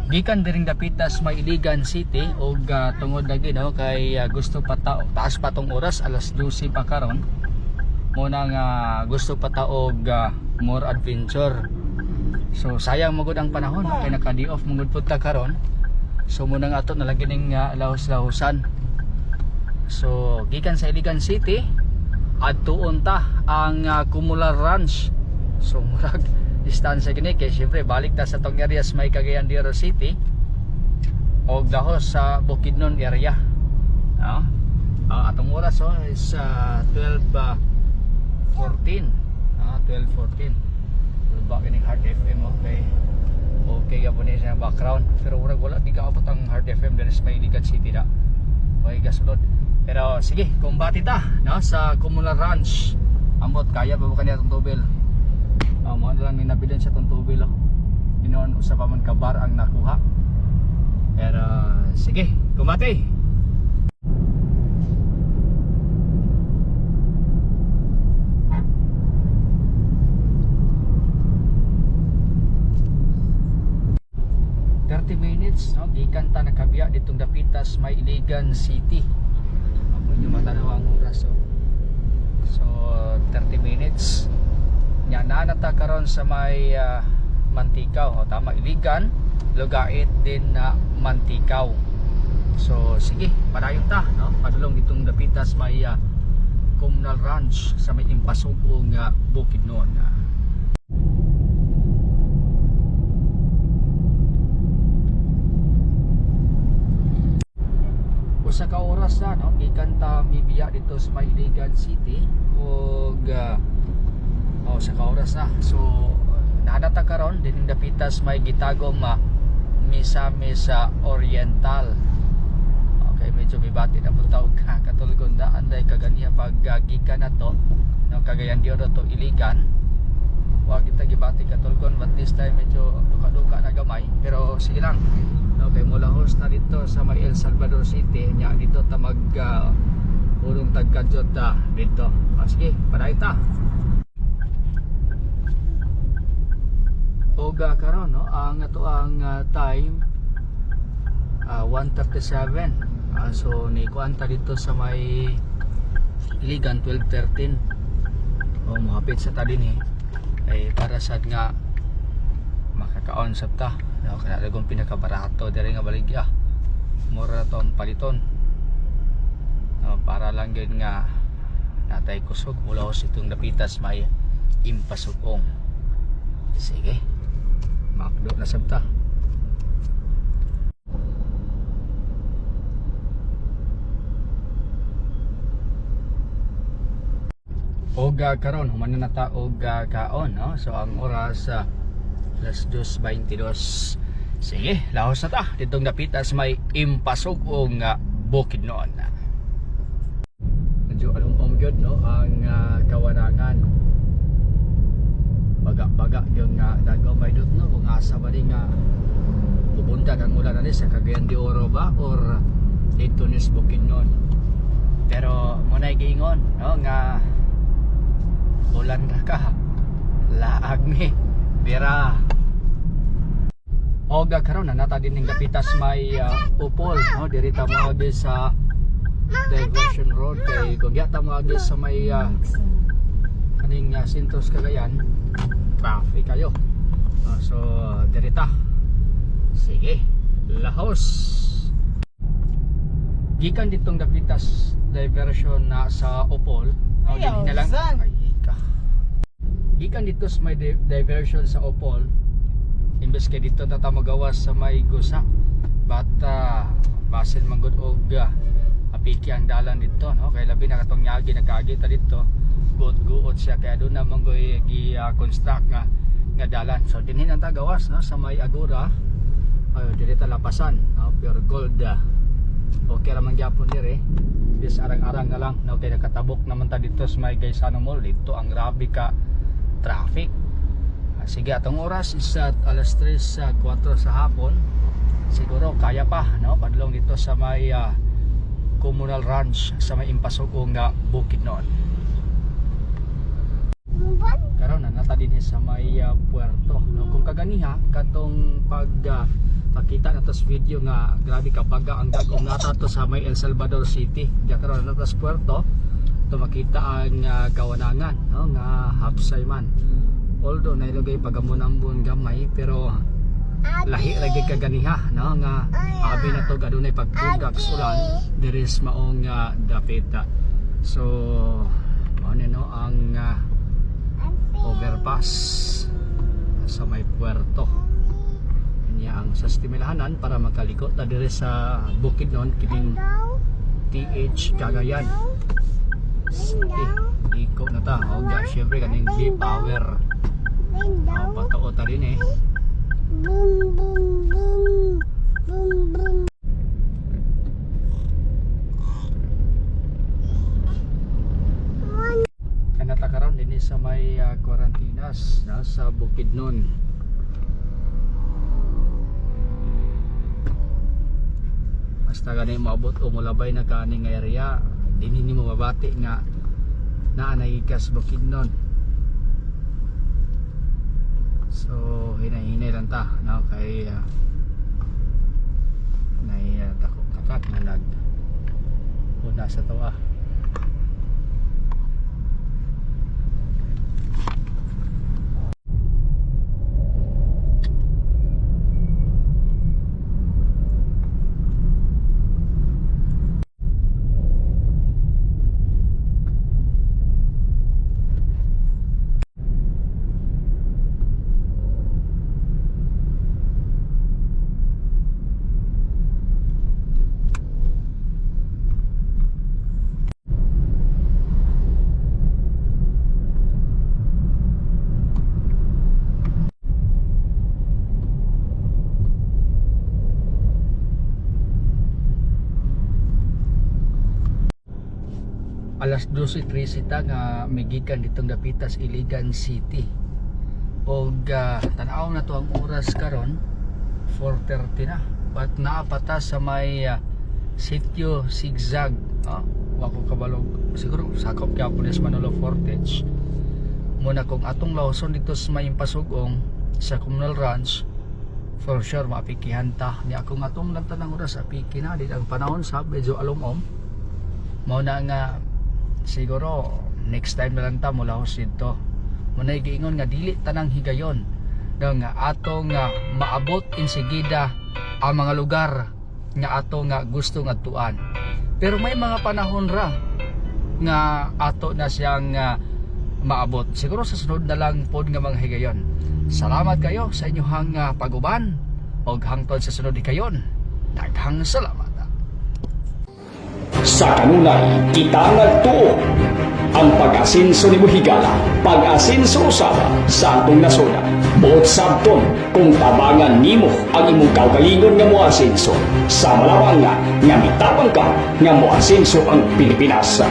Gikan diring dapitas may Iligan City og tungod lagi, no, kay gusto pa ta, taas pa tong oras, alas 12 pa karon. Muna nga gusto pa ta og more adventure. So sayang magud ang panahon, no, kay naka day off mangud pud ta karon. So muna nga ato na lang gining lahos-lahosan. So gikan sa Iligan City adtuon ta ang Cumular Ranch. So murag distansya gini kay syempre balik ta sa tong area sa may Cagayan de Oro City og dahos sa Bukidnon area. No? Atong oras, oh, is 12:14. 12:14. Ba kining Heart FM, okay. Okay gyapon ni sa background pero murag wala di kaabot ang Heart FM diri sa may Iligan City na. Okay gasulod. Pero sige, kumbati ta, no, sa Cumular Ranch. Ambot kaya pa ba kaniya tong tubel? Mo na lang ni nabilin sa tong tubel, oh. Inoon usa pa man ka bar ang nakuha. Pero sige, kumbati. 30 minutes, no, gikan ta nakabiya ditong dapitas may Iligan City. Ako inyo matanaw ang oras, oh. So 30 minutes. Nya naa na ta karon sa may Manticao, o tama, Iligan, Lugait din na Manticao. So sige, padayon ta, no? Padulong ditong dapitas may Communal Ranch sa may Impasug-ong nga Bukidnon. Usa ka oras na, no, gikan ta mibiya dito sa may Iligan City ug oh, usa ka oras na. So naa na ta karon dinhing dapitas may Gitagom Misamis sa Oriental. Okay, medyo mibati na pud ta og katulgon daan day kaganiha pag gikan na to, no, Cagayan de Oro to Iligan. Wa kita gibati katulgon, but this time medyo duka-duka na gamay, pero sige lang, no, kay mula host na dito sa may El Salvador City nya dito ta mag urong tagkadyot ta dito. Sige, padayon ta. Og karon, no, ang ato ang time 1:37. So ni kuan ta dito sa may Iligan 12:13. O mohapit sa ta din eh. Ay para sad nga makakaon sab ta. No, kana lagong pinakabarato diri nga baligya. Mura to ang paliton. No, para lang gyud nga natay kusog mula itong dapitas may Impasug-ong. Sige. Makdo na sab ta. Og karon human na ta og kaon, no? So ang oras alas 2:22. Sige, lahos na ta ditong dapitas may Impasug-ong Bukidnon. Medyo alum-um gyud, no, ang kawarangan. Baga-baga gyud nga dagaw may dot, no, kung asa ba ni nga pupunta kang ulan ani sa Cagayan de Oro ba or dito ni sa Bukidnon. Pero mo na giingon, no, nga ulan ra ka, laag ni bira. Og karon na nata din ning dapitas may Upol, no, diri ta moagi sa Diversion Road kay kung diya ta moagi sa may kaning Sintos Cagayan, traffic kayo. So diri ta. Sige, lahos. Gikan ditong dapitas diversion na sa Opol, no, dinhi na lang. Ayaw, Ay, ka. Gikan dito sa may diversion sa Opol, imbes kay dito na ta magawas sa may Gusa, but basin man gud og apiki ang dalan dito, no, kay labi na katong nyagi nagkaagi ta dito, guot-guot siya kaya doon naman goy gi construct nga nga dalan. So dinhi na ta gawas, no, sa may Agora. Ayo diri ta lapasan, no, pure gold. Okay ra man gyapon diri, dis arang-arang na lang, no, kay nakatabok naman ta dito sa may Gaisano Mall. Dito ang grabe ka traffic. Sige, atong oras is at alas 3 sa 4 sa hapon. Siguro kaya pa, no, padlong dito sa may Communal Ranch sa may Impasug-ong nga Bukidnon. Karon na nata din sa may puerto, no? Kung kaganiha katong pag pakita na to sa video nga grabe ka baga ang dagom nata to sa may El Salvador City. Diya karon na sa puerto to makita ang kawanangan, no, nga hapsay man. Although nailugay pagamon-ambon gamay, pero lahi ra gyud kaganiha, no, nga abi na to adunay pagpugak sa ulan diri sa maong dapita. So mao ni, no, ang overpass sa may puerto niya ang sa timilahanan para makaliko ta diri sa Bukidnon, kining TH Cagayan City. Iko na ta og syempre kaning B Power. Oh, patao ta din eh. Boom, boom, boom. Boom, boom. Kanata karon dinhi sa may Quarantinas na sa Bukidnon. Basta gani moabot o molabay na kani nga area, dinhi nimo mabati nga naa na ka sa Bukidnon. So hinay-hinay lang ta, no, kay nay dako kakat na nag una sa tawa. Alas 12:30 ta nga migikan ditong dapitas Iligan City. Og tan-aw na to ang oras karon, 4:30 na. But naa pa ta sa may Sitio Zigzag. Ah, wa ko kabalog. Siguro sakop gyapon ni sa Manolo Fortich. Muna kung atong lawson dito sa may Impasugong sa Communal Ranch, for sure maapikihan ta. Ni akong atong lang tanang oras apiki na din ang panahon sa medyo alumom. Mao na nga siguro next time na lang ta mula dito. Muna'y giingon nga dili tanang higayon, no, nga ato nga maabot insigida ang mga lugar nga ato nga gusto nga tuan. Pero may mga panahon ra nga ato na siyang maabot. Siguro sa sunod na lang pod nga mga higayon. Salamat kayo sa inyong pag-uban og hangtod sa sunod higayon. Daghang salamat. Sa kanunay, kita nagtuo. Ang pag-asinso ni Buhigala, pag-asinso usaba sa atong nasoda. Buot sabton kung tabangan nimo ang imong kaugalingon nga moasinso. Sa malawang nga, nga mitabang ka nga moasinso ang Pilipinas.